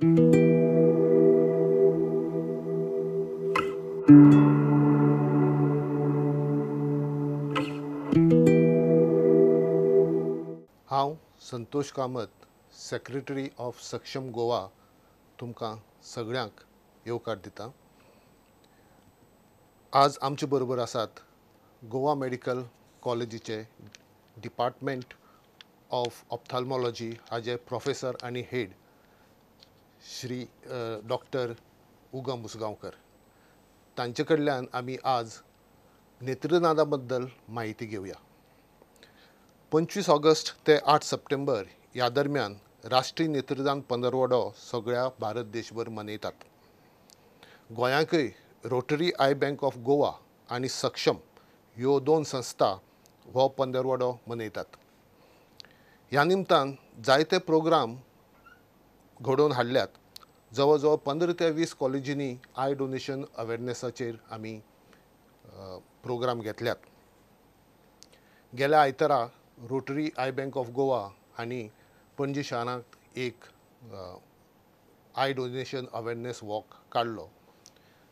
हांव Santosh Kamat, secretary of सक्षम गोवा, तुमकां सगळ्यांक येवकार दिता। आज आमचे बरोबर आसात गोवा मेडिकल कॉलेजीचे डिपार्टमेंट ऑफ ऑप्थाल्मॉलॉजी हाजे प्रोफेसर आनी हेड श्री डॉक्टर उगम उसगांवकर। तांचे कडल्यान आमी आज नेत्रदाना बद्दल म्हायती घेवया। 25 ऑगस्ट ते 8 सप्टेंबर ह्या दरम्यान राष्ट्रीय नेत्रदान पंदरवडो सगळ्या भारत देशभर मनयतात। गोंयांकय Rotary Eye Bank of Goa आनी सक्षम ह्यो दोन संस्था हो पंदरवडो मनयतात। ह्या निमतान जायते प्रोग्राम घडोवन हाडल्यात। जवळ जवळ 15 ते 20 कॉलेजींनी I donation अवेरनेसाचेर आमी प्रोग्राम घेतल्यात। गेल्या आयतारा Rotary Eye Bank of Goa हांणी पणजी शारांत एक I donation awareness walk काडलो।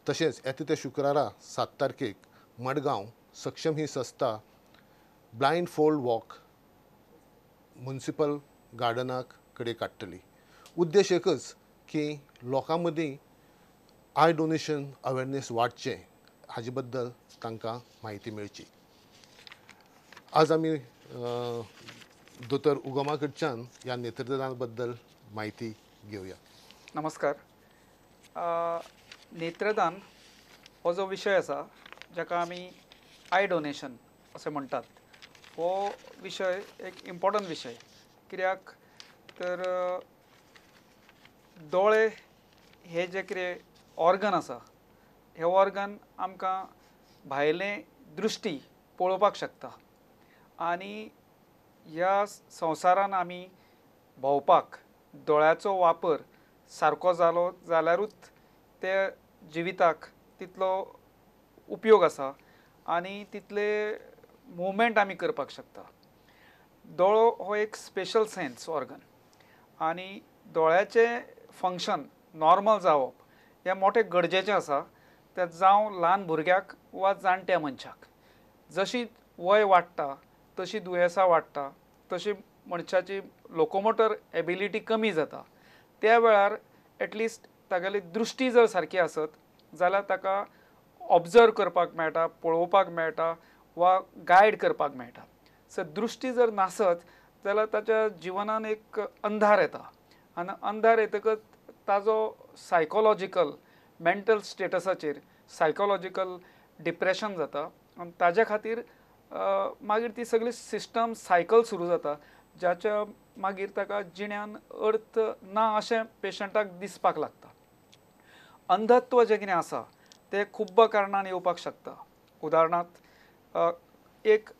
तशेंच येता त्या शुक्रारा 7 तारखेक मडगांव सक्षम ही संस्था ब्लायंड फोल्ड वॉक म्युनिसिपल गार्डनाक कडेन काडटली। उद्देश एकच की लोकां मदीं I donation awareness वाडचें, हाजे बद्दल तांकां म्हायती मेळची। आज आमी दोतोर उगमा कडच्यान ह्या नेत्रदाना बद्दल म्हायती घेवया। नमस्कार। नेत्रदान हो जो विशय आसा जाका आमी I donation अशें म्हणटात, हो विशय एक इम्पॉर्टंट विशय। कित्याक तर दोळे हे जे कितें ऑर्गन आसा, हे ऑर्गन आमकां भायलें दृश्टी पळोवपाक शकता आनी ह्या संवसारान आमी भोंवपाक दोळ्याचो वापर सारको जालो जाल्यारूच ते जिविताक तितलो उपयोग आसा आनी तितले मुवमेंट आमी करपाक शकता। दोळो हो एक स्पेशल सेन्स ऑर्गन आनी दोळ्याचें फंक्शन नॉर्मल जावप हें मोठें गरजेचें आसा। तें जावं ल्हान भुरग्याक वा जाणट्या मनशाक। जशी वय वाडटा तशी दुयेंसां वाडटा, तशी मनशाची लोकोमोटर एबिलिटी कमी जाता। त्या वेळार एटलिस्ट तागेली दृश्टी जर सारकी आसत जाल्यार ताका ऑब्जर्व करपाक मेळटा, पळोवपाक मेळटा वा गायड करपाक मेळटा। सो दृश्टी जर नासत जाल्यार ताच्या जिवनान एक अंधार येता आनी अंधार येतकच ताजो सायकोलॉजिकल मेंटल स्टेटसाचेर सायकोलॉजिकल डिप्रेशन जाता आनी ताज्या खातीर मागीर ती सगळी सिस्टम सायकल सुरू जाता, जाच्या मागीर ताका जिण्यान अर्थ ना अशें पेशंटाक दिसपाक लागता। अंधत्व जें कितें आसा तें खूब्ब कारणान येवपाक शकता। उदाहरणार्थ एक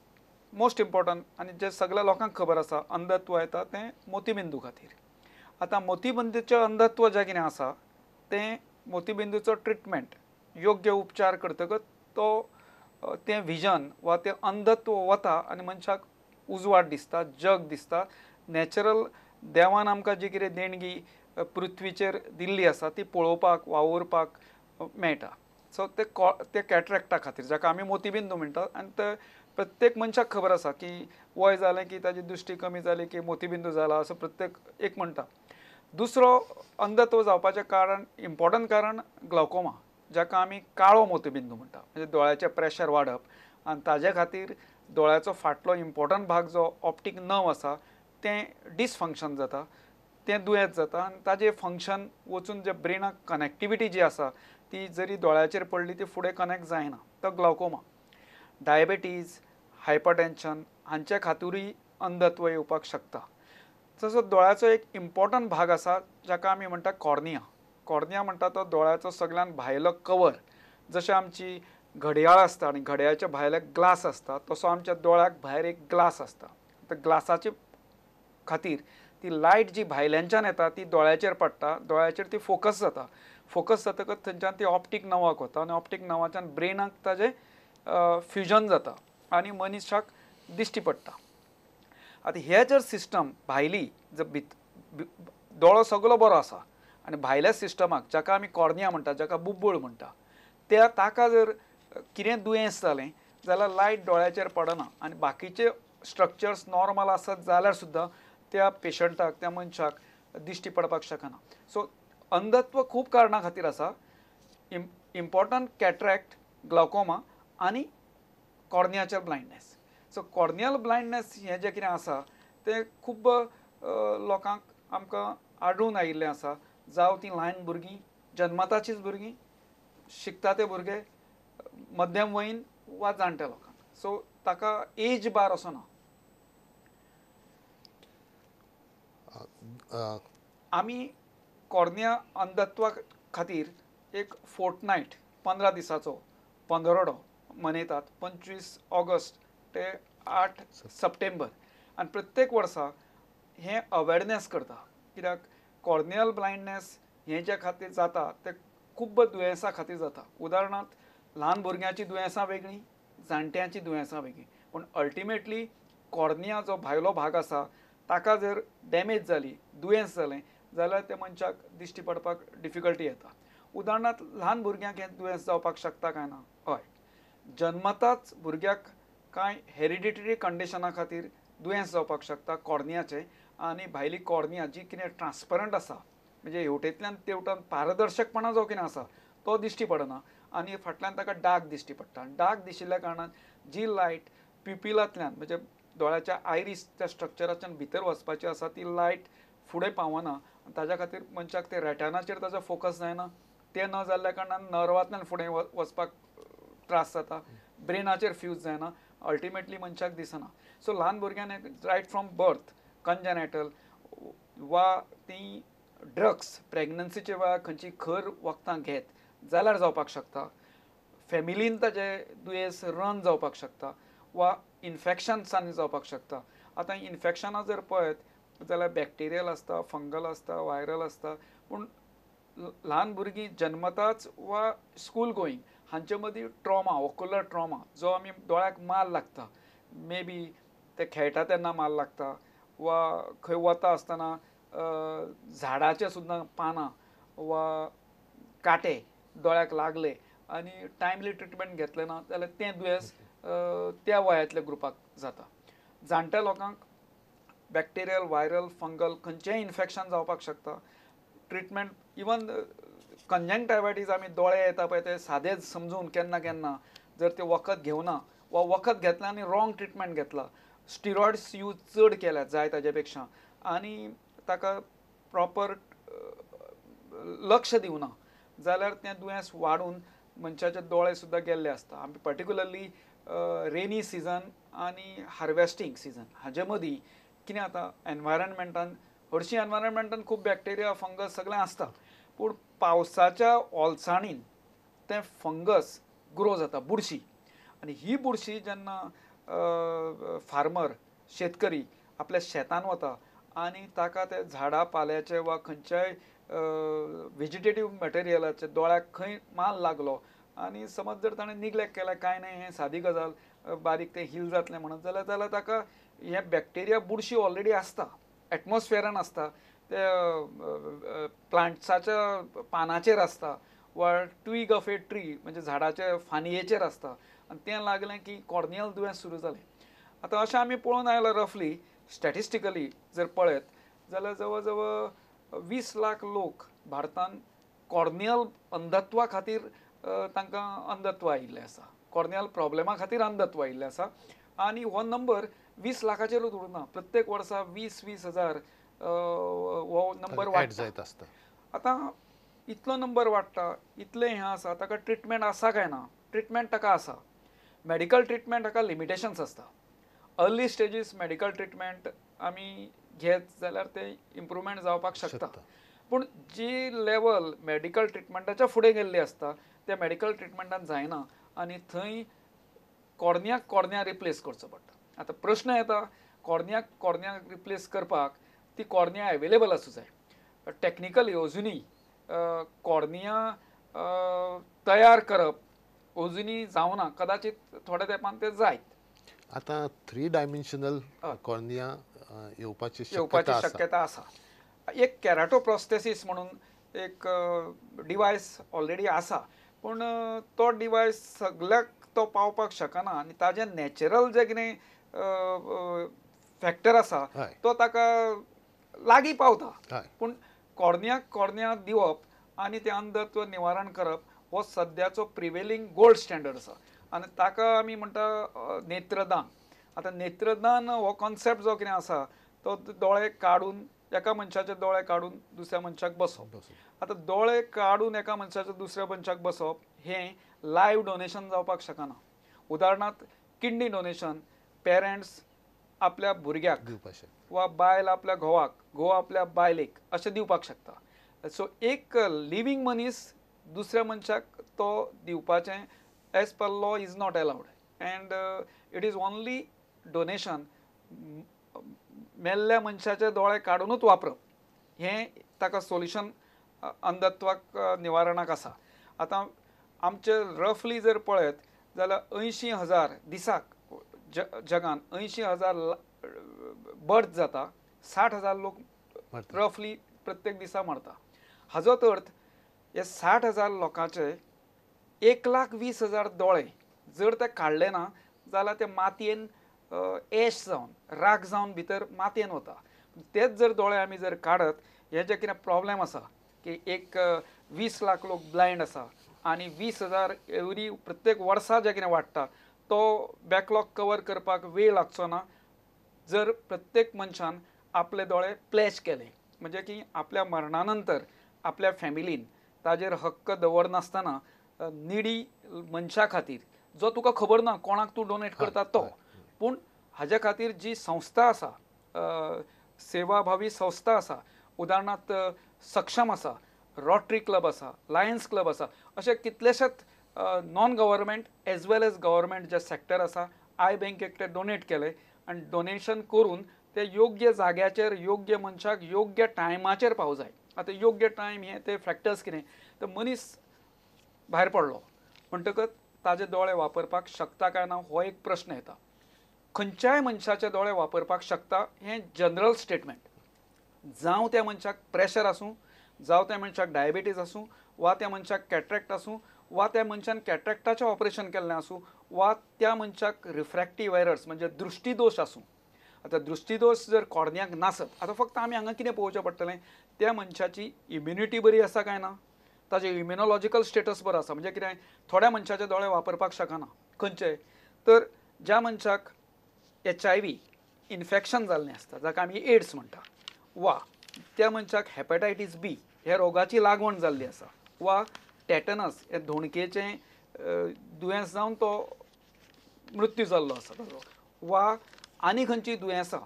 मोस्ट इम्पॉर्टंट आनी जें सगळ्या लोकांक खबर आसा, अंधत्व येता तें मोतीबिंदू खातीर। आतां मोतीबिंदूचें अंधत्व जें कितें आसा तें मोतीबिंदूचो ट्रिटमेंट योग्य उपचार करतकच तो तें विजन वा तें अंधत्व वता आनी मनशाक उजवाड दिसता, जग दिसता। नॅचरल देवान आमकां जी कितें देणगी पृथ्वीचेर दिल्ली आसा ती पळोवपाक वावुरपाक मेळटा। सो ते कॅटरेक्टा खातीर जाका आमी मोतीबिंदू म्हणटात आनी ते प्रत्येक मनशाक खबर आसा की वय जालें की ताजी दृश्टी कमी जाली की मोतीबिंदू जाला असो प्रत्येक एक म्हणटा। दुसरो अंधत्व जावपाचें कारण इम्पॉर्टंट कारण ग्लाउकोमा, जाका आमी काळो मोतीबिंदू म्हणटा, म्हणजे दोळ्याचें प्रेशर वाडप आनी ताजे खातीर दोळ्याचो फाटलो इम्पॉर्टंट भाग जो ऑप्टीक नर्व आसा तें डिसफंक्शन जाता, तें दुयेंत जाता आनी ताजें फंक्शन वचून जे ब्रेनाक कनेक्टिविटी जी आसा ती जरी दोळ्याचेर पडली ती फुडें कनेक्ट जायना, तो ग्लाउकोमा। डायबेटीज, हायपरटेन्शन हांचे खातीरूय अंधत्व येवपाक शकता। तसो दोळ्याचो एक इम्पॉर्टंट भाग आसा जाका आमी म्हणटा कॉर्निया। कॉर्निया म्हणटा तो दोळ्याचो सगळ्यान भायलो कवर। जशें आमची घडयाळ आसता आनी घडयाळच्या भायले ग्लास आसता, तसो आमच्या दोळ्याक भायर एक ग्लास आसता। त्या ग्लासाचे खातीर ती लायट जी भायल्यानच्यान येता ती दोळ्याचेर पडटा, दोळ्याचेर ती फोकस जाता। फोकस जातकच थंयच्यान ती ऑप्टीक नर्वाक वता आनी ऑप्टीक नर्वाच्यान ब्रेनाक ताजें फ्युजन जाता आनी मनशाक दिश्टी पडटा। आतां हे जर सिस्टम भायली जर दोळो सगळो बरो आसा आनी भायल्या सिस्टमाक जाका आमी कॉर्निया म्हणटा, जाका बुब्बूळ म्हणटा, त्या ताका जर कितें दुयेंस जालें जाल्यार लायट दोळ्याचेर पडना आनी बाकीचे स्ट्रक्चर्स नॉर्मल आसत जाल्यार सुद्दां त्या पेशंटाक, त्या मनशाक दिश्टी पडपाक शकना. सो अंधत्व खूब कारणां खातीर आसा. इम्पॉर्टंट कॅट्रॅक्ट, ग्लाकोमा आनी कॉर्नियाचेर ब्लायंडनेस. सो कॉर्नियल ब्लायंडनेस हें जें कितें आसा तें खूब लोकांक आमकां आडून आयिल्लें आसा. जावं तीं ल्हान भुरगीं, जन्मताचीच भुरगीं, शिकता ते भुरगे, मध्यम वयीन वा जाणट्या लोकांक. सो ताका एज बार असो ना. आमी कॉर्निया अंधत्वा खातीर एक फोर्टनायट 15 दिसाचो पंदरवडो मनयतात, 25 ऑगस्ट ते 8 सप्टेंबर. आनी प्रत्येक वर्सा हें अवेरनेस करता, कित्याक कॉर्नियल ब्लायंडनेस हें ज्या खातीर जाता तें खूब दुयेंसां खातीर जाता. उदाहरणार्थ ल्हान भुरग्यांची दुयेंसां वेगळीं, जाणट्यांची दुयेंसां वेगळीं, पूण अल्टिमेटली कॉर्निया जो भायलो भाग आसा ताका जर डॅमेज जाली, दुयेंस जालें जाल्यार त्या मनशाक दिश्टी पडपाक डिफिकल्टी येता. उदाहरणार्थ ल्हान भुरग्यांक हें दुयेंस जावपाक शकता काय ना? हय, जन्मताच भुरग्याक कांय हेरिडिटरी कंडिशना खातीर दुयेंस जावपाक शकता कॉर्नियाचें. आनी भायली कॉर्निया जी कितें ट्रान्सपरंट आसा, म्हणजे हेवटेंतल्यान तेवटेन पारदर्शकपणा जो कितें आसा तो दिश्टी पडना आनी फाटल्यान ताका डार्क दिश्टी पडटा. डार्क दिशिल्ल्या कारणान जी लायट प्युपिलांतल्यान म्हणजे दोळ्याच्या आयरीस त्या स्ट्रक्चराच्यान भितर वचपाची आसा ती लायट फुडें पावना. ताज्या खातीर मनशाक ते रेटनाचेर ताजो फोकस जायना. तें न जाल्ल्या कारणान नर्वांतल्यान फुडें वचपाक त्रास जाता, ब्रेनाचेर फ्यूज जायना, अल्टिमेटली मनशाक दिसना. सो ल्हान भुरग्यांक रायट फ्रॉम बर्थ कंजनेटल वा ती ड्रग्स प्रेग्नन्सीच्या वेळार खंयची खर वखदां घेत जाल्यार जावपाक शकता. फॅमिलीन ताजें दुयेंस रन जावपाक शकता वा इन्फेक्शन्सांनी जावपाक शकता. आतां इन्फेक्शनां जर पळयत जाल्यार बॅक्टेरियल आसता, फंगल आसता, व्हायरल आसता. पूण ल्हान भुरगीं जन्मताच वा स्कूल गोईंग हांचे मदीं ट्रॉमा, ओकुलर ट्रॉमा जो आमी दोळ्याक माल लागता, मे बी ते खेळटा तेन्ना माल लागता वा खंय वता आसतना झाडाचे सुद्दां पानां वा कांटे दोळ्याक लागले आनी टायमली ट्रिटमेंट घेतलें ना जाल्यार तें दुयेंस त्या वयांतल्या ग्रुपाक जाता. जाणट्या लोकांक बॅक्टेरियल, व्हायरल, फंगल खंयचेंय इन्फेक्शन जावपाक शकता. ट्रिटमेंट इवन कंजंक्टायवायटीस आमी दोळे येता पळय ते सादेच समजून केन्ना केन्ना जर ते वखद घेवना वा वखद घेतलें आनी रॉंग ट्रिटमेंट घेतला, स्टिरॉयड्स यूज चड केल्या जाय ताजे पेक्षा आनी ताका प्रॉपर लक्ष दिवना जाल्यार तें दुयेंस वाडून मनशाचे दोळे सुद्दां गेल्ले आसता. आमी पर्टिक्युलरली रेनी सिजन आनी हार्वेस्टींग सिजन हाजे मदीं कितें जाता, एनवायरमेंटान हरशीं एनवायरमेंटान खूब बॅक्टेरिया, फंगस सगळें आसता, पूण पावसाच्या ओलसाणीन तें फंगस ग्रो जाता, बुरशी. आनी ही बुरशी जेन्ना फार्मर, शेतकरी आपल्या शेतान वता आनी ताका ते झाडां पाल्याचे वा खंयच्याय वेजिटेटीव मटेरियलाचे दोळ्याक खंय माल लागलो आनी समज जर ताणें निग्लेक्ट केलें, कांय न्हय हें सादी गजाल, बारीक तें हील जातलें म्हणत जाल्यार जाल्यार ताका हें बॅक्टेरिया बुरशी ऑलरेडी आसता, एटमॉस्फियरान आसता, ते प्लांट्साच्या पानाचेर आसता वा ट्वीग ऑफ ए ट्री म्हणजे झाडाचे फांदयेचेर आसता आनी तें लागलें की कॉर्नियल दुयेंस सुरू जालें. आतां अशें आमी पळोवन आयलां रफली स्टॅटिस्टिकली जर पळयत जाल्यार जवळ जवळ 20 लाख लोक भारतान कॉर्नियल अंधत्वा खातीर तांकां अंधत्व आयिल्लें आसा, कॉर्नियल प्रॉब्लेमा खातीर अंधत्व आयिल्लें आसा. आनी हो नंबर 20 लाखाचेरूच उरना, प्रत्येक वर्सा 20-20 हजार हो नंबर वाडत जायत आसता. आतां इतलो नंबर वाडटा, इतलें हें आसा, ताका ट्रिटमेंट आसा काय ना? ट्रिटमेंट ताका आसा. मेडिकल ट्रिटमेंट हाका लिमिटेशन्स आसता. अर्ली स्टेजीस मेडिकल ट्रिटमेंट आमी घेत जाल्यार तें इम्प्रूवमेंट जावपाक शकता, पूण जी लेवल मेडिकल ट्रिटमेंटाच्या फुडें गेल्ली आसता त्या मेडिकल ट्रिटमेंटान जायना आनी थंय कॉर्नियाक कॉर्निया रिप्लेस करचो पडटा. आतां प्रश्न येता, कॉर्नियाक कॉर्निया रिप्लेस करपाक ती कॉर्निया एवेलेबल आसूं जाय. टॅक्निकली अजुनूय कॉर्निया तयार करप अजुनूय जावना, कदाचित थोड्या तेंपान तें जायत. आतां 3 डायमेन्शनल कॉर्निया येवपाची शक्यता आसा. एक कॅराटोप्रोस्थेसीस म्हणून एक डिवायस ऑलरेडी आसा, पूण तो डिवायस सगळ्याक तो पावपाक शकना आनी ताजें नॅचरल जें कितें फॅक्टर आसा तो ताका लागीं पावता, पूण कॉर्नियाक कॉर्निया दिवप आनी तें अंधत्व निवारण करप हो सद्याचो प्रिवेलिंग गोल्ड स्टँडर्ड आसा आनी ताका आमी म्हणटा नेत्रदान. आतां नेत्रदान हो कॉन्सेप्ट जो कितें आसा तो दोळे काडून एका मनशाचे दोळे काडून दुसऱ्या मनशाक बसोवप. आतां दोळे काडून एका मनशाचे दुसऱ्या मनशाक बसोवप हें लायव्ह डोनेशन जावपाक शकना. उदाहरणार्थ किडनी डोनेशन पेरंट्स आपल्या भुरग्याक वा बायल आपल्या घोवाक, घोव आपल्या बायलेक अशें दिवपाक शकता. सो एक लिवींग मनीस दुसऱ्या मनशाक तो दिवपाचें as per law is not allowed and it is only donation. मेल्ल्या मनशाचे दोळे काडुनूच वापरप हें ताका सोल्युशन अंधत्वाक निवारणाक आसा. आतां आमचे रफली जर पळयत जाल्यार 80,000 दिसाक जगान 80,000 बर्थ जाता, 60,000 लोक रफली प्रत्येक दिसा मरता. हाजोच अर्थ हे 60,000 लोकांचे 1,20,000 दोळे जर ते काडले ना जाल्यार ते मातयेन एश जावन राख जावन भितर मातयेन वता. तेच जर दोळे आमी जर काडत हे जे कितें प्रॉब्लेम आसा की एक 20 लाख लोक ब्लायंड आसा आनी 20,000 एवरी प्रत्येक वर्सा जें कितें वाडटा तो बॅकलॉग कवर करपाक वेळ लागचो ना जर प्रत्येक मनशान आपले दोळे प्लॅज केले, म्हणजे की आपल्या मरणा नंतर आपल्या फॅमिलीन ताजेर हक्क दवरनासतना निडी मनशा खातीर जो तुका खबर ना कोणाक तूं डोनेट करता तो, पूण हाजे खातीर जी संस्था आसा सेवाभावी संस्था आसा, उदाहरणार्थ सक्षम आसा, रोटरी क्लब आसा, लायन्स क्लब आसा, अशे कितलेशेच non government as well as government जे सेक्टर आसा I बँकेक ते डोनेट केले आनी डोनेशन करून ते योग्य जाग्याचेर योग्य मनशाक योग्य टायमाचेर पावूं जाय. आतां योग्य टायम हे ते फॅक्टर्स कितें तर मनीस भायर पडलो म्हणटकच ताजे दोळे वापरपाक शकता काय ना हो एक प्रश्न येता. खंयच्याय मनशाचे दोळे वापरपाक शकता हें जनरल स्टेटमेंट, जावं त्या मनशाक प्रेशर आसूं, जावं त्या मनशाक डायबिटीज आसूं, वा त्या मनशाक कॅट्रॅक्ट आसूं, वा त्या मनशान कॅट्रॅक्टाचें ऑपरेशन केल्लें आसूं, वा त्या मनशाक रिफ्रॅक्टीव एरर्स म्हणजे दृश्टीदोश आसूं. आतां दृश्टीदोश जर कॉर्नियाक नासत, आतां फक्त आमी हांगा कितें पळोवचें पडटलें त्या मनशाची इम्युनिटी बरी आसा काय ना, ताजें इम्युनोलॉजिकल स्टेटस बरो आसा, म्हणजे कितें थोड्या मनशाचे दोळे वापरपाक शकना. खंयचे तर ज्या मनशाक HIV infection जाल्लें आसता जाका आमी एड्स म्हणटा, वा त्या मनशाक हेपेटायटीस बी ह्या रोगाची लागवण जाल्ली आसा, वा टेटनस हे धोणकेचें दुयेंस जावन तो मृत्यू जाल्लो आसा ताजो, वा आनी खंयची दुयेंसां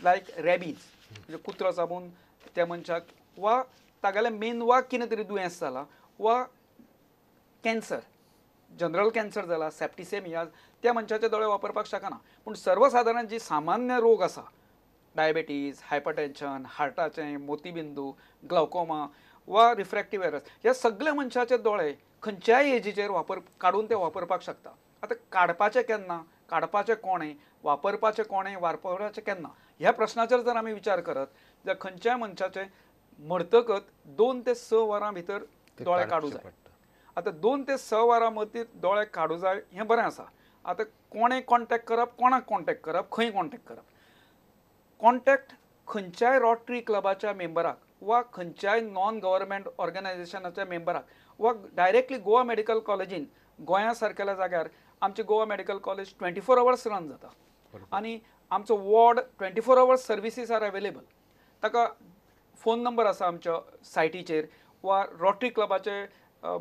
लायक रॅबीज म्हणजे कुत्रो चाबून त्या मनशाक, वा तागेल्या मेंदवाक कितें तरी दुयेंस जालां, वा कॅन्सर जनरल कॅन्सर जाला, सेप्टिसेमिया, त्या मनशाचे दोळे वापरपाक शकना. पूण सर्वसादारण जी सामान्य रोग आसा डायबिटीज, हायपरटेन्शन, हार्टाचें, मोतीबिंदू, ग्लाउकोमा वा रिफ्रॅक्टीव एरर्स ह्या सगळ्या मनशाचे दोळे खंयच्याय एजीचेर वापर काडून ते वापरपाक शकता. आतां काडपाचें केन्ना, काडपाचें कोणें, वापरपाचें कोणें, वापरपाचें केन्ना ह्या प्रश्नाचेर जर आमी विचार करत जाल्यार खंयच्याय मनशाचे मरतकच 2 ते 6 वरां भितर दोळे काडूं जाय. आतां 2 ते 6 वरां मदीं दोळे काडूं जाय हें बरें आसा. आतां कोणें कॉन्टेक्ट करप, कोणाक कॉन्टेक्ट करप, खंय कॉन्टेक्ट करप, कॉन्टेक्ट खंयच्याय रोटरी क्लबाच्या मेंबराक वा खंयच्याय नॉन गव्हर्मेंट ऑर्गनायझेशनाच्या मेंबराक वा डायरेक्टली गोवा मेडिकल कॉलेजीन गोंया सारकेल्या जाग्यार आमचे Goa medical college 24 hours run जाता आनी आमचो ward 24 hours services are available. ताका फोन नंबर आसा आमच्या सायटीचेर वा रोटरी क्लबाचे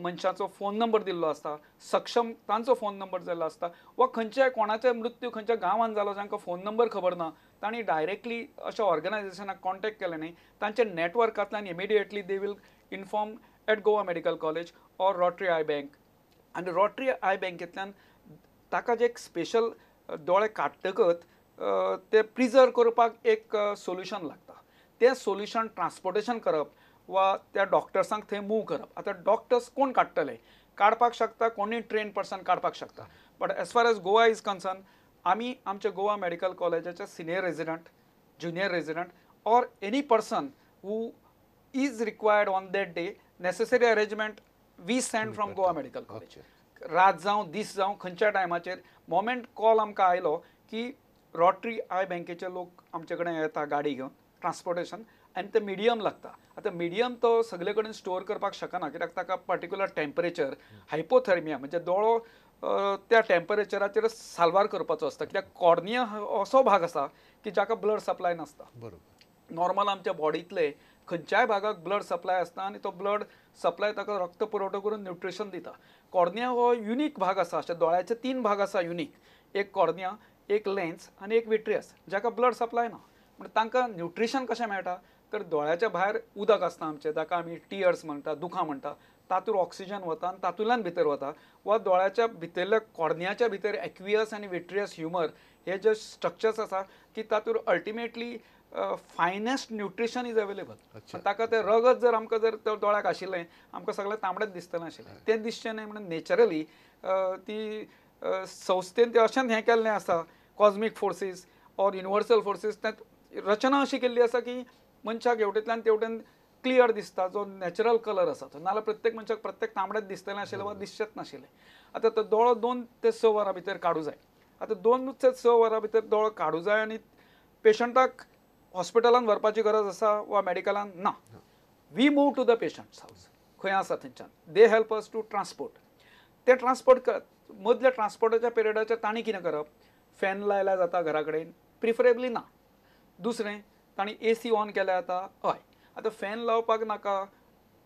मनशाचो फोन नंबर दिल्लो आसता, सक्षम तांचो फोन नंबर जाल्लो आसता, वा खंयच्याय कोणाचो मृत्यू खंयच्या गांवांत जालो जांकां फोन नंबर खबर ना तांणी डायरेक्टली अशा ऑर्गनायझेशनाक कॉन्टेक्ट केलें न्ही तांच्या नेटवर्कांतल्यान immediately they will inform at Goa medical college or Rotary eye bank. आनी रोटरी I बँकेंतल्यान ताका जे एक स्पेशल दोळे काडटकच ते प्रिजर्व करपाक एक सोल्युशन लागता, तें सोल्युशन ट्रान्सपोर्टेशन करप वा त्या डॉक्टर्सांक थंय मूव करप. आतां डॉक्टर्स कोण काडटले, काडपाक शकता कोणूय ट्रेन पर्सन काडपाक शकता, but as far as Goa is concern आमी आमच्या गोवा मेडिकल कॉलेजाच्या senior resident, junior resident or any person who is required on that day Necessary arrangement we send from Goa medical college. रात जावं दीस जावं खंयच्या टायमाचेर मोमेंट कॉल आमकां आयलो की रॉटरी I बँकेचे लोक आमचे कडेन येता गाडी घेवन ट्रान्सपोर्टेशन आनी ते मिडियम लागता. आतां मिडियम तो सगळे कडेन स्टोर करपाक शकना कित्याक ताका पर्टिक्युलर टेम्परेचर हायपोथर्मिया म्हणजे दोळो त्या टेम्परेचराचेर साल्वार करपाचो आसता कित्याक कॉर्निया असो भाग आसा की जाका ब्लड सप्लाय नासता. बरोबर. नॉर्मल आमच्या बॉडींतले खंयच्याय भागाक ब्लड सप्लाय आसता आनी तो ब्लड सप्लाय ताका रक्त पुरवठो करून न्युट्रिशन दिता. कॉर्निया हो युनीक भाग आसा. अशे दोळ्याचे 3 भाग आसा युनीक, एक कॉर्निया, एक लेन्स आनी एक विट्रियस जाका ब्लड सप्लाय ना. म्हण तांकां न्युट्रिशन कशें मेळटा तर दोळ्याच्या भायर उदक आसता आमचें जाका आमी टियर्स म्हणटा, दुखां म्हणटा, तातूंत ऑक्सिजन वता आनी तातूंतल्यान भितर वता वा दोळ्याच्या भितरल्या कॉर्नियाच्या भितर एक्वियस आनी विट्रियस ह्युमर हे जे स्ट्रक्चर्स आसा की तातूंत ultimately finest nutrition is available. ताका तें रगत जर आमकां जर दोळ्याक आशिल्लें आमकां सगळें तांबडेंच दिसतलें आशिल्लें, तें दिसचें न्हय म्हणून नॅचरली ती संस्थेन तें अशें हें केल्लें आसा cosmic forces or universal forces तें रचना अशी केल्ली आसा की मनशाक हेवटेंतल्यान तेवटेन क्लियर दिसता जो नॅचरल कलर आसा तो, नाजाल्यार प्रत्येक मनशाक प्रत्येक तांबडेंच दिसतलें आशिल्लें वा दिसचेंच नाशिल्लें. आतां तो दोळो 2 ते 6 वरां भितर काडूं जाय. आतां 2 ते 6 वरां भितर दोळो काडूं जाय आनी पेशंटाक हॉस्पिटलान व्हरपाची गरज आसा वा मेडिकलान ना. We move to the patient's house खंय आसा थंयच्यान they help us to transport. ते ट्रान्सपोर्ट मदल्या ट्रान्सपोर्टाच्या पिरियडाचेर तांणी कितें करप, फॅन लायल्यार जाता घरा कडेन, प्रिफरेबली ना. दुसरें तांणी ए सी ऑन केल्यार जाता. हय, आतां फॅन लावपाक नाका,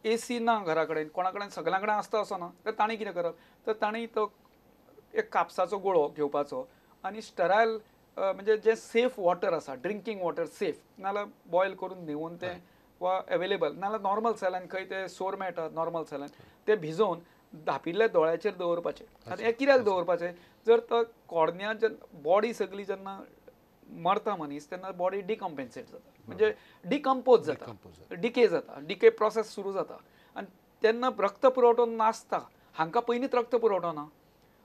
ए सी ना घरा कडेन, कोणा कडेन सगळ्यां कडेन आसता असो ना, तर तांणी कितें करप तर तांणी तो एक कापसाचो गुळो घेवपाचो आनी स्टरायल म्हणजे जे सेफ वॉटर आसा ड्रिंकींग वॉटर सेफ, नाजाल्यार बॉयल करून न्हिवून तें वा एवेलेबल, नाजाल्यार नॉर्मल सॅलायन खंय ते सोर मेळटा नॉर्मल सॅलायन ते भिजोवन धांपिल्ल्या दोळ्याचेर दवरपाचें. आतां हें कित्याक दवरपाचें, जर तो कॉर्निया बॉडी सगळी जेन्ना मरता मनीस तेन्ना बॉडी डिकम्पेन्सेट जाता, म्हणजे डिकम्पोज जाता, डिके जाता, डिके प्रोसेस सुरू जाता आनी तेन्ना रक्त पुरवठो नासता. हांकां पयलींच रक्त पुरवठो ना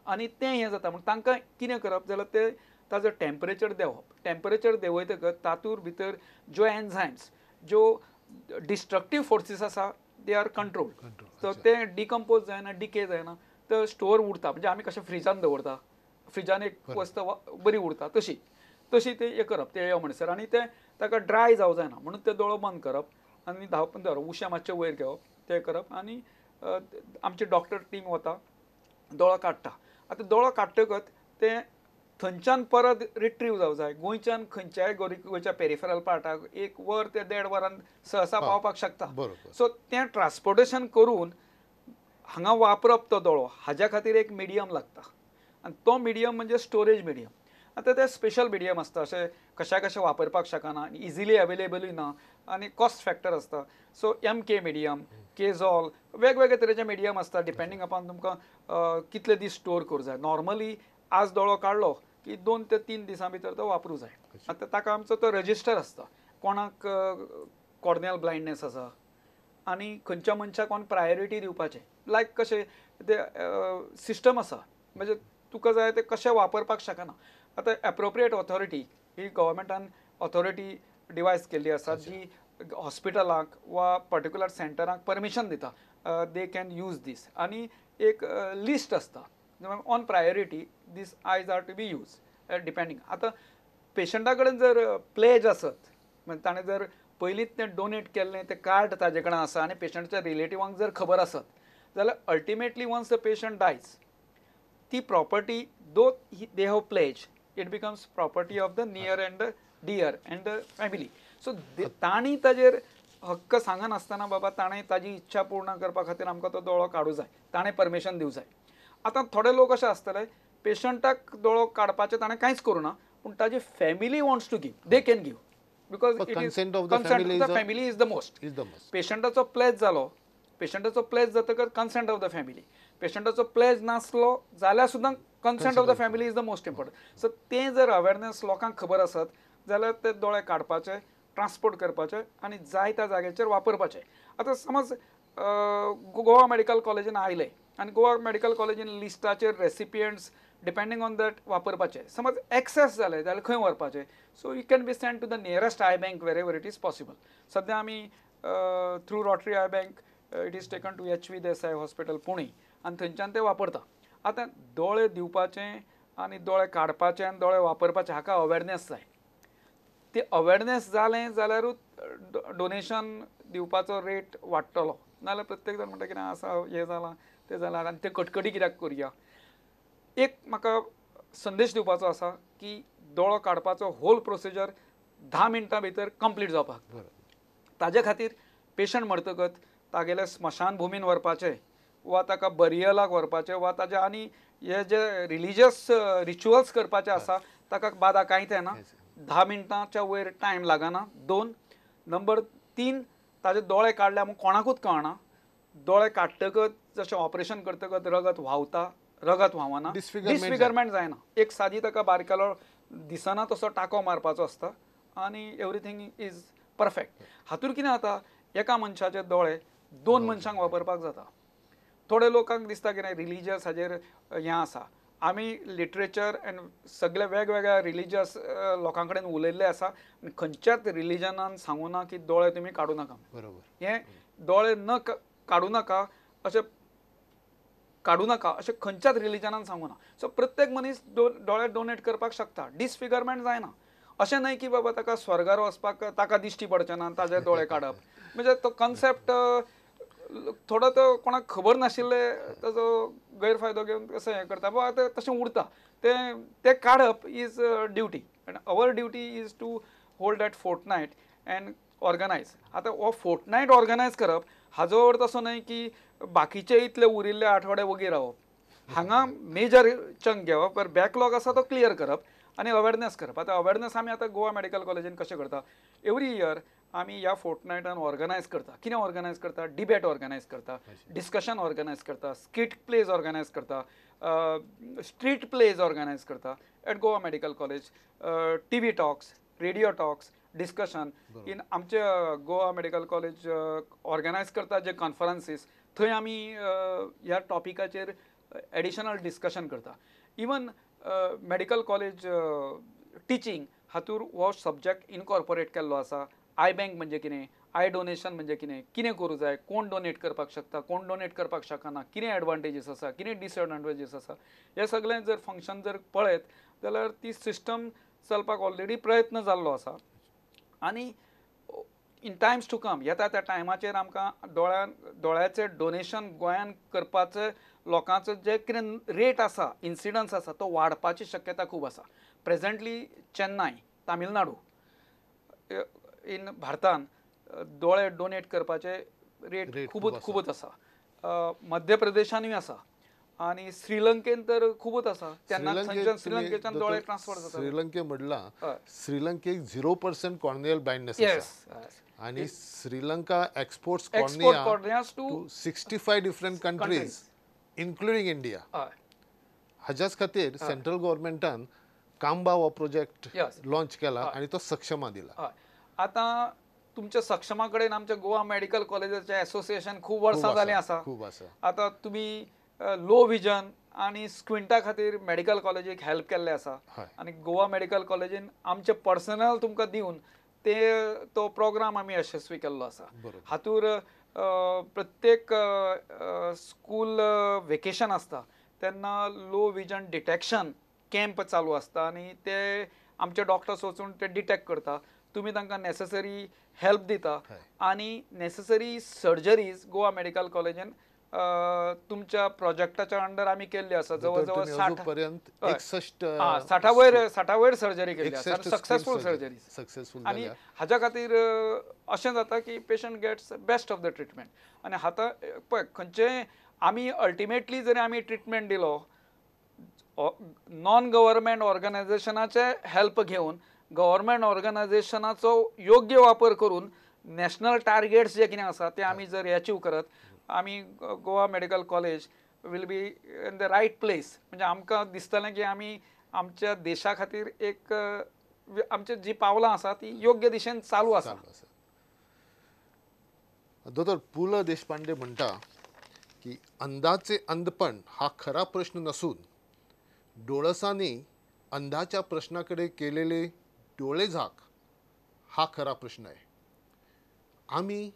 आनी तें हें जाता. म्हण तांकां कितें करप जाल्यार ते ताजो टेम्परेचर देंवप, टेम्परेचर देंवयतकच तातूंत भितर ज्यो एन्झायम्स ज्यो डिस्ट्रक्टीव फोर्सीस आसा they are controlled. सो तें डिकम्पोज जायना, डिके जायना, तर स्टोर उरता. म्हणजे आमी कशें फ्रिजान दवरता, फ्रिजान एक वस्त बरी उरता तशी तशी तें हें करप तें म्हणसर आनी तें ताका ड्राय जावं जायना म्हणून ते दोळो बंद करप आनी धांपून दवरप, उशें मातशें वयर घेवप तें करप आनी आमची डॉक्टर टीम वता दोळो काडटा. आतां दोळो काडटकच तें थंयच्यान परत रिट्रीव जावं जाय. गोंयच्यान खंयच्याय गोंयच्या पेरिफेरल पार्टाक 1 वर ते 1.5 वरान सहसा पावपाक शकता. सो तें ट्रान्सपोर्टेशन करून हांगा वापरप तो दोळो हाज्या खातीर एक मिडियम लागता आनी तो मिडियम म्हणजे स्टोरेज मिडियम. आतां ते स्पेशल मिडियम आसता, अशें कशा कशें वापरपाक शकना, इजिली अवेलेबलूय ना आनी कॉस्ट फॅक्टर आसता. सो MK medium, केझॉल, वेगवेगळे तरेचे मिडियम आसता डिपेंडींग अपॉन तुमकां कितले दीस स्टोर करूं जाय. नॉर्मली आज दोळो काडलो की 2 ते 3 दिसां भितर तो वापरूं जाय. आतां ताका आमचो तो रजिस्टर आसता, कोणाक कॉर्नियल ब्लायंडनेस आसा आनी खंयच्या मनशाक कोण प्रायोरिटी दिवपाचें, लायक कशें ते सिस्टम आसा म्हणजे तुका जाय ते कशें वापरपाक शकना. आतां एप्रोप्रिएट ऑथॉरिटी ही गव्हर्मेंटान ऑथॉरिटी डिवायस केल्ली आसा जी हॉस्पिटलांक वा पर्टिक्युलर सेंटरांक परमिशन दिता, they can use दीस आनी एक लिस्ट आसता on priority these eyes are to be use depending. आतां पेशंटा कडेन जर प्लेज आसत म्हणजे ताणें जर पयलींच तें डोनेट केल्लें तें कार्ड ताजे कडेन आसा आनी पेशंटच्या रिलेटिवांक जर खबर आसत जाल्यार ultimately once the patient dies ती property though they have pledge it becomes property of the near and the dear and the family. So तांणी ताजेर हक्क सांगनासतना बाबा ताणें ताजी इच्छा पूर्ण करपा खातीर आमकां तो दोळो काडूं जाय, ताणें परमिशन दिवं जाय. आतां थोडे लोक अशे आसतले पेशंटाक दोळो काडपाचें ताणें कांयच करूं ना पूण ताजी family wants to give, they can give because it is consent of the family is the most. पेशंटाचो प्लेज जालो, पेशंटाचो प्लेज जातकच कन्सेंट ऑफ the family, पेशंटाचो प्लेज नासलो जाल्यार सुद्दां consent of the family is the most important. So तें जर अवेरनेस लोकांक खबर आसत जाल्यार ते दोळे काडपाचे, ट्रान्सपोर्ट करपाचे आनी जाय त्या जाग्याचेर वापरपाचे. आतां समज गोवा मेडिकल कॉलेजीन आयले आनी गोवा मेडिकल कॉलेजीन लिस्टाचेर रेसिपियंट्स डिपेंडींग ऑन that वापरपाचे, समज एक्सेस जाले जाल्यार खंय व्हरपाचे, so you can be send to the nearest eye bank wherever it is possible. सद्या आमी through Rotary I bank it is taken to H V Desai hospital Pune आनी थंयच्यान ते वापरता. आतां दोळे दिवपाचें आनी दोळे काडपाचे आनी दोळे वापरपाचे हाका अवेरनेस जाय. ते अवेरनेस जालें जाल्यारूच डोनेशन दिवपाचो रेट वाडटलो, नाजाल्यार प्रत्येक जाण म्हणटा कितें आसा हें जालां तें जालां आनी ते कटकटी कित्याक करुया. एक म्हाका संदेश दिवपाचो आसा की दोळो काडपाचो होल प्रोसिजर 10 मिनटां भितर कंप्लीट जावपाक. ताजे खातीर पेशंट मरतकच तागेले स्मशान भुमीन व्हरपाचें वा ताका बरियलाक व्हरपाचें वा ताजे आनी हे जे रिलीजियस रिच्युअल्स करपाचे आसा ताका बादा कांयच येना, 10 मिनटांच्या वयर टायम लागना. 2 नंबर 3 ताजे दोळे काडल्या म्हूण कोणाकूच कळना. दोळे काडटकच जशें ऑपरेशन करतकच रगत व्हांवता, रगत व्हांवना, डिसफिगरमेंट जायना. एक सादी ताका बारकेलो दिसना तसो टाको मारपाचो आसता आनी एवरीथींग is perfect. हातूंत कितें जाता, एका मनशाचे दोळे 2 मनशांक वापरपाक जाता. थोडे लोकांक दिसता कितें रिलीजियस हाजेर हें आसा, आमी लिटरेचर एंड सगळे वेगवेगळ्या रिलीजियस लोकां कडेन उलयल्ले आसा आनी खंयच्याच रिलीजनान सांगू ना की दोळे तुमी काडूं नाका. बरोबर, हें दोळे न काडूं नाका अशें काडूं नाका अशें खंयच्याच रिलीजनान सांगू ना. सो प्रत्येक मनीस दोळे डोनेट करपाक शकता, डिसफिगरमेंट जायना. अशें न्हय की बाबा ताका स्वर्गार वचपाक ताका दिश्टी पडचें ना ताजे दोळे काडप, म्हणजे तो कॉन्सेप्ट थोडो तो कोणाक खबर नाशिल्ले ताजो गैरफायदो घेवन कसो हें करता, बाबा आतां तशें उरता. तें तें काडप is duty and our duty is to hold that fortnight and organise. आतां हो फोर्टनायट ऑर्गनायज करप हाजो अर्थ असो न्हय की बाकीचे इतले उरिल्ले आठवडे वगी रावप, हांगा मेजर चंक घेवप, पर बॅकलॉग आसा तो क्लियर करप आनी अवेरनेस करप. आतां अवेरनेस आमी आतां गोवा मेडिकल कॉलेजीन कशें करता, एवरी इयर आमी ह्या फोर्टनायटान ऑर्गनायज करता. कितें ऑर्गनायज करता, डिबेट ऑर्गनायज करता, डिस्कशन ऑर्गनायज करता, स्किट प्लेज ऑर्गनायज करता, स्ट्रीट प्लेज ऑर्गनायज करता at Goa medical college, T V talks, radio talks, discussion in आमचे गोवा मेडिकल कॉलेज ऑर्गनायज करता जे कॉन्फरन्सीस, थंय आमी ह्या टॉपिकाचेर एडिशनल डिस्कशन करता. इवन मेडिकल कॉलेज टिचींग हातूर हो सब्जेक्ट इनकॉर्पोरेट केल्लो आसा. I bank म्हणजे कितें, आय डोनेशन म्हणजे कितें, कितें करूं जाय, कोण डोनेट करपाक शकता, कोण डोनेट करपाक शकना, कितें एडवांटेजीस आसा, कितें डिसएडवांटेजीस आसा, हें सगळें जर फंक्शन जर पळयत जाल्यार ती सिस्टम चलपाक ऑलरेडी प्रयत्न जाल्लो आसा. आनी इन टायम्स टू कम येता त्या टायमाचेर आमकां दोळ्याचें डोनेशन गोंयान करपाचें लोकांचो जे कितें रेट आसा, इन्सिडन्स आसा तो वाडपाची शक्यता खूब आसा. प्रेजेंटली चेन्नय, तामिळनाडू इन भारतान दोळे डोनेट करपाचे रेट खूबच खूबच आसा, मध्य प्रदेशानूय आसा आनी श्रीलंकेन तर खूबच आसा. तेन्ना श्रीलंकेच्यान दोळे ट्रान्सफर जाता. श्रीलंके म्हणलां, श्रीलंकेक 0% कॉर्नियल ब्लाइंडनेस आसा आनी Sri Lanka exports corneas to 65 different countries including India. हाज्याच खातीर सेंट्रल गव्हर्मेंटान कांबा हो प्रोजेक्ट लॉन्च केला आनी तो सक्षमा दिला. आतां तुमच्या सक्षमा कडेन आमच्या गोवा मेडिकल कॉलेजाचें एसोसिएशन खूब वर्सां जालीं आसा. खूब आसा. आतां तुमी लो विजन आनी स्क्विंटा खातीर मेडिकल कॉलेजीक हेल्प केल्लें आसा आनी गोवा मेडिकल कॉलेजीन आमचे पर्सनल तुमकां दिवन ते तो प्रोग्राम आमी यशस्वी केल्लो आसा. हातूर प्रत्येक स्कूल वेकेशन आसता तेन्ना लो विजन डिटेक्शन कॅम्प चालू आसता आनी ते आमचे डॉक्टर्स वचून ते डिटेक्ट करता, तुमी तांकां नेसेसरी हेल्प दिता आनी नेसेसरी सर्जरीज गोवा मेडिकल कॉलेजीन तुमच्या प्रोजेक्टाच्या अंडर आमी केल्ली आसा. जवळ जवळ 60 वयर सर्जरी केल्ली आसा, सक्सेसफूल सर्जरी सक्सेसफूल. आनी हाज्या खातीर अशें जाता की patient gets best of the treatment. आनी आतां पळय खंयचें आमी अल्टिमेटली जरी आमी ट्रिटमेंट दिलो नॉन गव्हर्मेंट ऑर्गनायझेशनाचे हेल्प घेवन गव्हर्मेंट ऑर्गनायझेशनाचो योग्य वापर करून नॅशनल टार्गेट्स जे कितें आसा ते आमी जर एचीव करत आमी Goa medical college will be in the right place. म्हणजे आमकां दिसतलें की आमी आमच्या देशा खातीर एक आमची जी पावलां आसा ती योग्य दिशेन चालू आसा. दोतोर पु ल देशपांडे म्हणटा की अंधाचे अंधपण हा खरा प्रश्न नसून डोळसांनी अंधाच्या प्रश्नाकडे केलेले डोळेझाक हा खरा प्रश्न आहे. आमी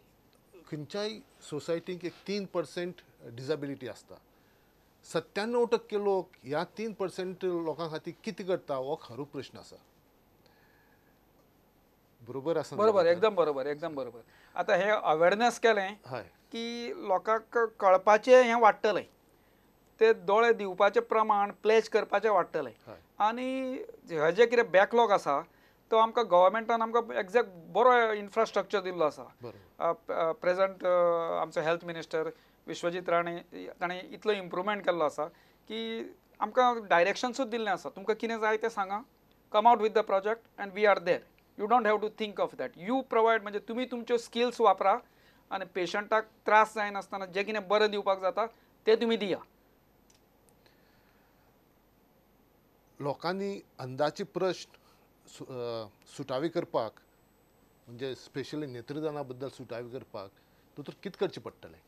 खंयच्याय सोसायटीक एक 3% डिजेबिलिटी आसता. 97% लोक ह्या 3% लोकां खातीर कितें करता हो खरो प्रश्न आसा. बरोबर आसा? बरोबर, एकदम बरोबर, एकदम बरोबर. आतां हे अवेरनेस केलें की लोकांक कळपाचें हें वाडटलें, ते दोळे दिवपाचें प्रमाण प्लेज करपाचें वाडटलें आनी हे जे कितें बॅकलॉग आसा तो आमकां गव्हर्मेंटान आमकां एग्जॅक्ट बरो इन्फ्रास्ट्रक्चर दिल्लो आसा. प्रेजंट आमचो हेल्थ मिनिस्टर विश्वजीत राणे ताणें इतलो इम्प्रूवमेंट केल्लो आसा की आमकां डायरेक्शन्सूच दिल्लें आसा, तुमकां कितें जाय तें सांगा, come out with the project and we are there, you don't have to think of that, you provide. म्हणजे तुमी तुमच्यो स्किल्स वापरा आनी पेशंटाक त्रास जायनासतना जें कितें बरें दिवपाक जाता तें तुमी दिया. लोकांनी अंदाचे प्रश्न सुटावे करपाक म्हणजे स्पेशली नेत्रदाना बद्दल सुटावे करपाक दोतोर कितें करचें पडटलें?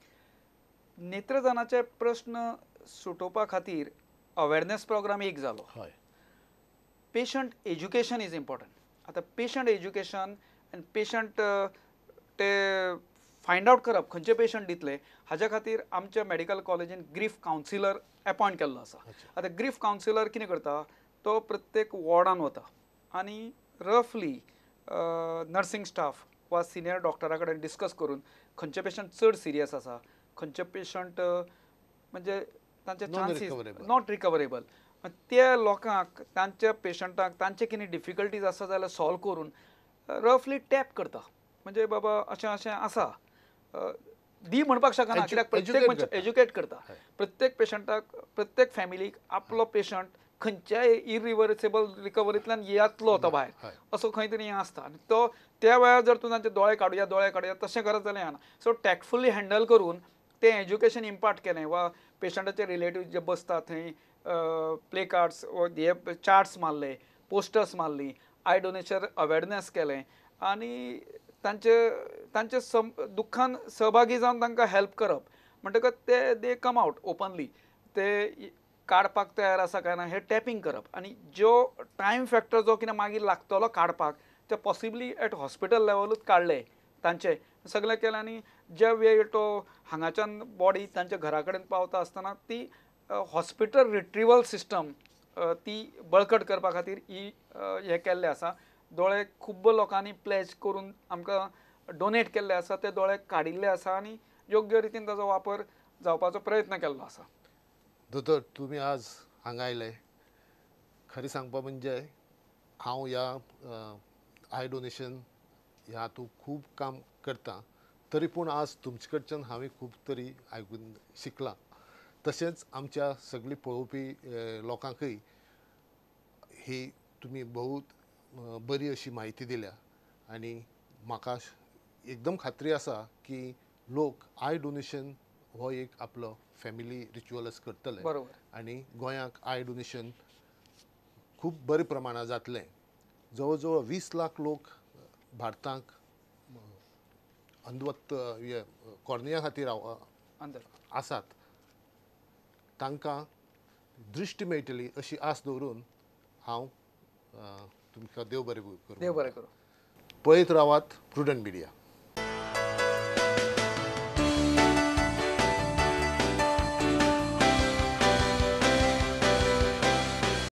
नेत्रदानाचे प्रश्न सुटोवपा खातीर अवेरनेस प्रोग्राम एक जालो. हय, पेशंट एज्युकेशन is important. आतां पेशंट एज्युकेशन आनी पेशंट ते फायंड आवट करप खंयचे पेशंट दितले हाज्या खातीर आमच्या मेडिकल कॉलेजीन ग्रीफ कावन्सिलर अपॉयंट केल्लो आसा. आतां ग्रीफ कावन्सिलर कितें करता, तो प्रत्येक वॉर्डान वता आनी रफली नर्सिंग स्टाफ वा सिनियर डॉक्टरा कडेन डिस्कस करून खंयचे पेशंट चड सिरियस आसा, खंयचे पेशंट म्हणजे तांचे चान्सीस not recoverable, त्या लोकांक तांच्या पेशंटांक तांचे कितें डिफिकल्टीज आसा जाल्यार सॉल्व करून रफली टॅप करता. म्हणजे बाबा अशें अशें आसा दी म्हणपाक शकना, कित्याक प्रत्येक एज्युकेट करता प्रत्येक पेशंटाक, प्रत्येक फॅमिलीक आपलो पेशंट खंयच्याय इरिवर्सेबल रिकवरींतल्यान येतलो तो भायर असो खंय तरी हें आसता आनी तो त्या वेळार जर तूं तांचे दोळे काडुया दोळे काडुया तशें करत जाल्यार येना. सो टॅक्टफुली हँडल करून तें एज्युकेशन इम्पार्ट केलें वा पेशंटाचे रिलेटीव जे बसता थंय प्ले कार्ड्स हे चार्ट्स मारले, पोस्टर्स मारली, I donation awareness केलें आनी तांचे तांचे दुख्खान सहभागी जावन तांकां हेल्प करप. म्हणटकच ते दे कम आवट ओपनली, ते काडपाक तयार आसा काय ना हें टॅपींग करप आनी ज्यो टायम फॅक्टर जो कितें मागीर लागतलो काडपाक ते पॉसिबली एट हॉस्पिटल लेवलूच काडले तांचे सगळें केलें आनी ज्या वेळ तो हांगाच्यान बॉडी तांच्या घरा कडेन पावता आसतना ती हॉस्पिटल रिट्रिवल सिस्टम ती बळकट करपा खातीर ही हें केल्लें आसा. दोळे खूब्ब लोकांनी प्लेज करून आमकां डोनेट केल्ले आसा, ते दोळे काडिल्ले आसा आनी योग्य रितीन ताजो वापर जावपाचो प्रयत्न केल्लो आसा. दोतोर, तुमी आज हांगा आयले, खरें सांगपा म्हणजे हांव ह्या I donation ह्या हातूंत खूब काम करता, तरी पूण आज तुमचे कडच्यान हांवें खूब तरी आयकून शिकलां. तशेंच आमच्या सगळीं पळोवपी लोकांकय ही तुमी बहुत बरी अशी म्हायती दिल्या आनी म्हाका एकदम खात्री आसा की लोक I donation हो एक आपलो फॅमिली रिच्युअलच करतले. बरोबर. आनी गोंयाक I donation खूब बरे प्रमाणांत जातलें. जवळ जवळ 20 लाख लोक भारताक अंधवत्त कॉर्निया खातीर आसात, तांकां दृश्टी मेळटली अशी आस दवरून हांव तुमकां देव बरें करूं. देव बरें करूं. पळयत रावात प्रुडंट मिडिया.